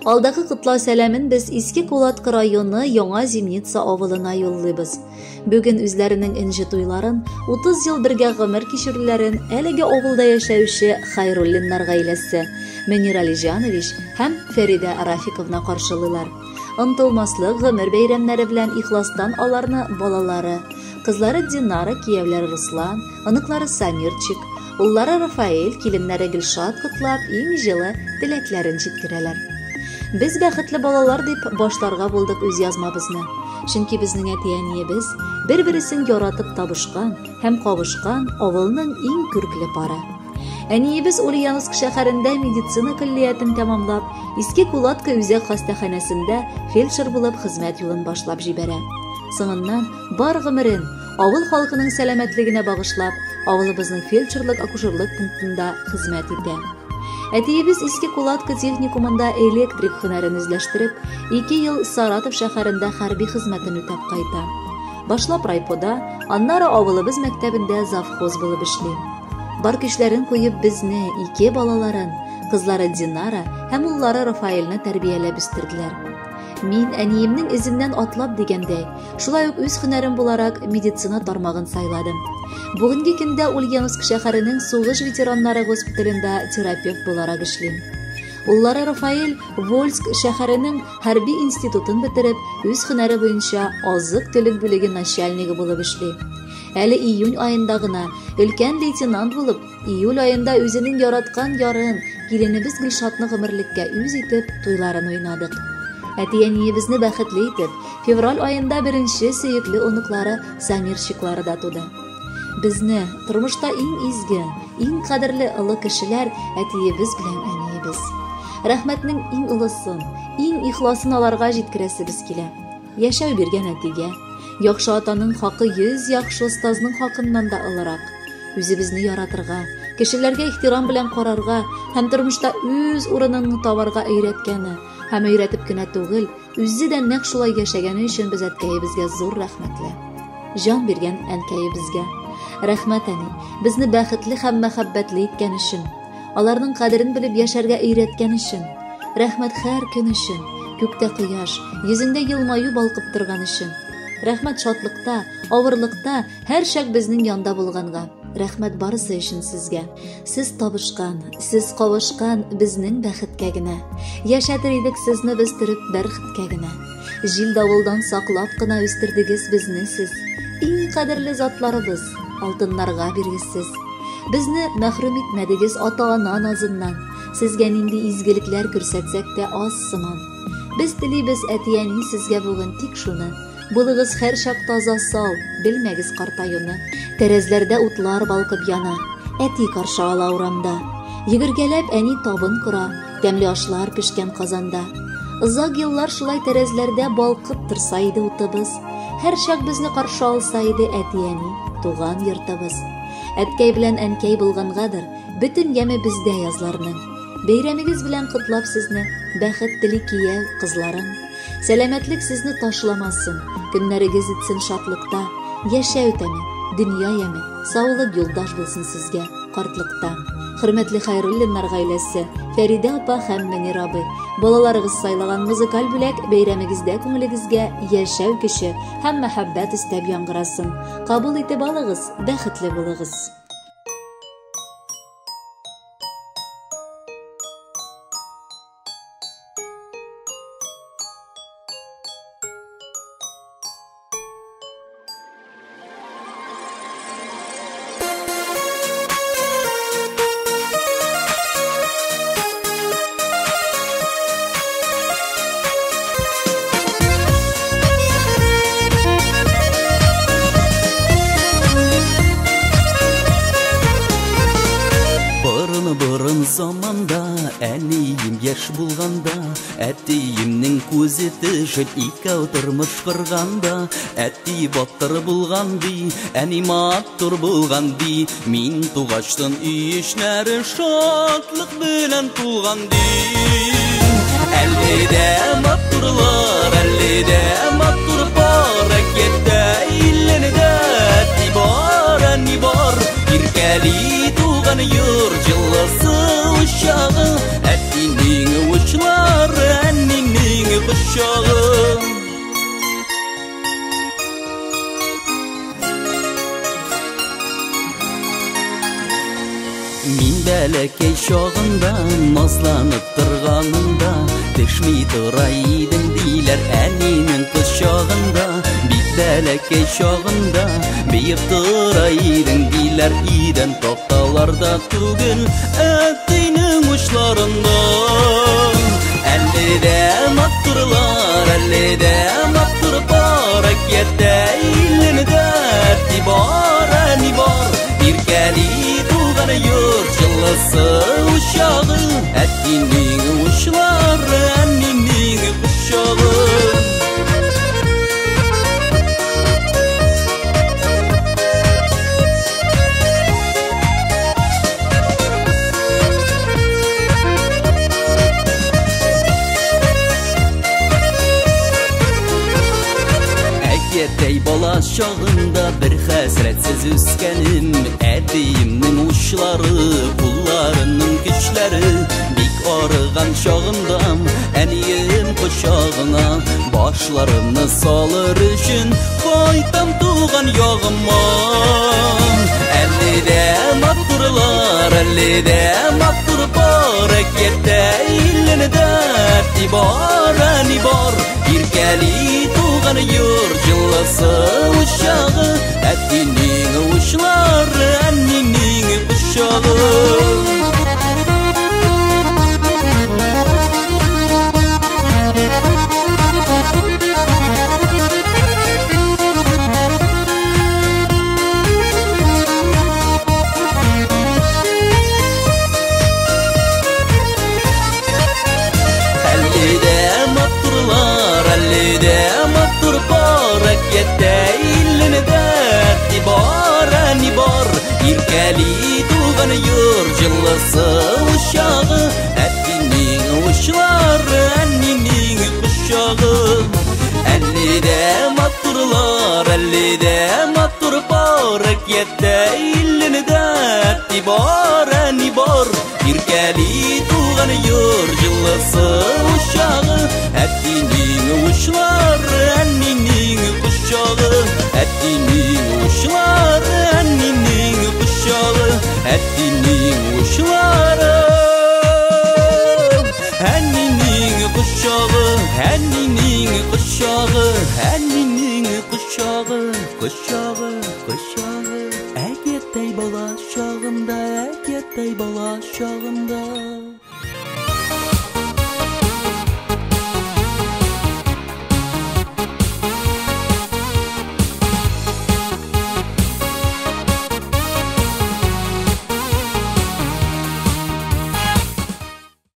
Алдагы котлау сәламен без Иске Кулаткы районы Яңа Зимница авылына юллыйбыз. Бүген үзләренең энҗе туйларын, 30 ел бергә гомер кичерүләрен әлеге авылда яшәүче Хайруллиннар гаиләсе, Мөнир Алиҗанович һәм Фәридә Рафиковна каршылыйлар. Онтылмаслык гомер бәйрәмнәре белән ихластан аларны балалары, кызлары Динара, кияүләре Руслан, оныклары Самирчик, уллары Рафаэль, киленнәре Гөлшат котлап, иң җылы теләкләрен җиткерәләр. Без бәхетле балалар дип башларга булдык үз язмабызны. Чөнки безнең әти-әниебез бер-бересен яратып табышкан һәм кавышкан авылның иң күркле пары. Әниебез Ульяновск шәһәрендә медицина көллиятен тәмамлап, Иске Кулатка үзәк хастаханәсендә фельдшер булып хезмәт юлын башлап җибәрә. Соңыннан бар гомерен авыл халкының сәламәтлегенә багышлап, авылыбызның фельдшерлык-акушерлык пунктында хезмәт итә. Әтиебез Иске Кулатка техникумында электрик һөнәрен үзләштереп, 2 ел Саратов шәһәрендә хәрби хезмәтен үтәп кайта. Башлап райпода, аннары авылыбыз мәктәбендә завхоз булып эшли. Бар көчләрен куеп безне, ике балаларын, кызлары Динара һәм уллары Рафаэльне тәрбияләп үстерделәр. Мин әниемнең эзеннән атлап дигәндәй, шулай ук үз һөнәрем буларак медицина тармагын сайладым. Бүгенге көндә Ульяновск шәһәренең сугыш ветераннары госпиталендә терапевт буларак эшлим. Уллары Рафаэль Вольск шәһәренең хәрби институтын бетереп, үз һөнәре буенча азык-төлек бүлеге начальнигы булып эшли. Әле июнь аенда гына өлкән лейтенант булып, июль аенда үзенең яраткан ярын, киленебез Гөлшатны гомерлеккә үз итеп, туйларын уйнадык. Әти-әниебезне бәхетле итеп, февраль аенда беренче сөекле оныклары Самирчиклары да туды. Безне тормышта иң изге, иң кадерле олы кешеләр әтиебез белән әниебез. Рәхмәтнең иң олысын, иң ихласын аларга җиткерәсебез килә. Яшәү биргән әтигә, яхшы атаның хакы 100 яхшы остазның хакыннан да олырак. Үзебезне яратырга, кешеләргә ихтирам белән карарга һәм тормышта үз урыныңны табарга өйрәткәне һәм өйрәтеп кенә түгел, үзе дә нәкъ шулай яшәгәне өчен без әткәебезгә зур рәхмәтле. Җан биргән әнкәебезгә. Рәхмәт, әни, безне бәхетле һәм мәхәббәтле иткән өчен, аларның кадерен белеп яшәргә өйрәткән өчен. Рәхмәт һәр көн өчен, күктә кояш, йөзеңдә елмаю балкып торган өчен. Рәхмәт шатлыкта, авырлыкта, һәр чак безнең янда булганга. Рәхмәт барысы өчен сезгә. Сез табышкан, сез кавышкан безнең бәхеткә генә. Яшәтер идек сезне без төреп бәрхеткә генә. Җил давылдан саклап кына үстердегез безне сез. Иң кадерле затларыбыз, алтыннарга биргесез. Безне мәхрүм итмәдегез ата-ана назыннан. Сезгә нинди изгелекләр күрсәтсәк тә аз сыман. Без телибез әти-әни сезгә бүген тик шуны. Булыгыз һәр чак таза сау, белмәгез картаюны. Тәрәзләрдә утлар балкып яна, әти каршы ала урамда. Йөгергәләп әни табын кора, тәмле ашлар пешкән казанда. Озак еллар шулай тәрәзләрдә балкып торса иде утыбыз. Һәр чак безне каршы алса иде әти-әни, туган йортыбыз. Әткәй белән әнкәй булгангадыр, бөтен яме бездә язларның. Бәйрәмегез белән котлап сезне, бәхет тели кияү, кызларым. Сәламәтлек сезне ташламасын, көннәрегез үтсен шатлыкта. Яшәү тәме, дөнья яме, саулык юлдаш булсын сезгә картлыкта. Хөрмәтле Хайруллиннар гаиләсе, Фәридә апа һәм Мөнир абый, балаларыгыз сайлаган музыкаль бүләк бәйрәмегездә күңелегезгә яшәү көче һәм мәхәббәт өстәп яңгырасын. Кабул итеп алыгыз, бәхетле булыгыз. Борын-борын заманда, әнием яшь булганда, әтиемнең күзе төшеп икәү тормыш корганда, әти батыр булган ди, әни матур булган ди, мин тугачтын өй эчләре шатлык белән тулган ди. Әле дә матурлар, әле дә матур пар, әкияттә иллендә әти бар, әни бар, иркәли туган йорт җылысы учагы, әтинең учлары, кочагы. Мин бәләкәй чагында, назланып торганымда, төшми тора идем диләр әнинең кочагында. Бик бәләкәй чагында, биеп тора идең диләр, идән такталарда түгел, әтинең учларында. Әле дә матурлар, әле дә матур бар, әкияттә илендә әти бар, әни бар. Иркәли туган йорт җылысы учагы, әтинең учлары, әнинең кочагы. Әкияттәй бала чагында бер хәсрәтсез үскәнем, әтиемнең учлары, кулларының көчләре. Бик арыган чагымда әнием кочагына башларымны салыр өчен кайтам туган ягыма. Әле дә матурлар, әле дә матур бар, әкияттә илендә әти бар, әни бар. Иркәли туган йорт җылысы учагы, әтинең учлары, әнинең кочагы. Әле дә матурлар, әле дә матур бар, әкияттә илендә әти бар, әни бар. Иркәли туган йорт җылысы учагы, әтинең учлары, әнинең кочагы. Әле дә матурлар, әле дә матур бар, әкияттә илендә әти бар, әни бар. Иркәли туган йорт җылысы учагы, әтинең учлары, әнинең кочагы. Әтинең учлары, әнинең кочагы, әтинең учлары, әнинең кочагы, әнинең кочагы, әнинең кочагы, кочагы, кочагы. Әкияттәй бала чагымда, әкияттәй бала чагымда.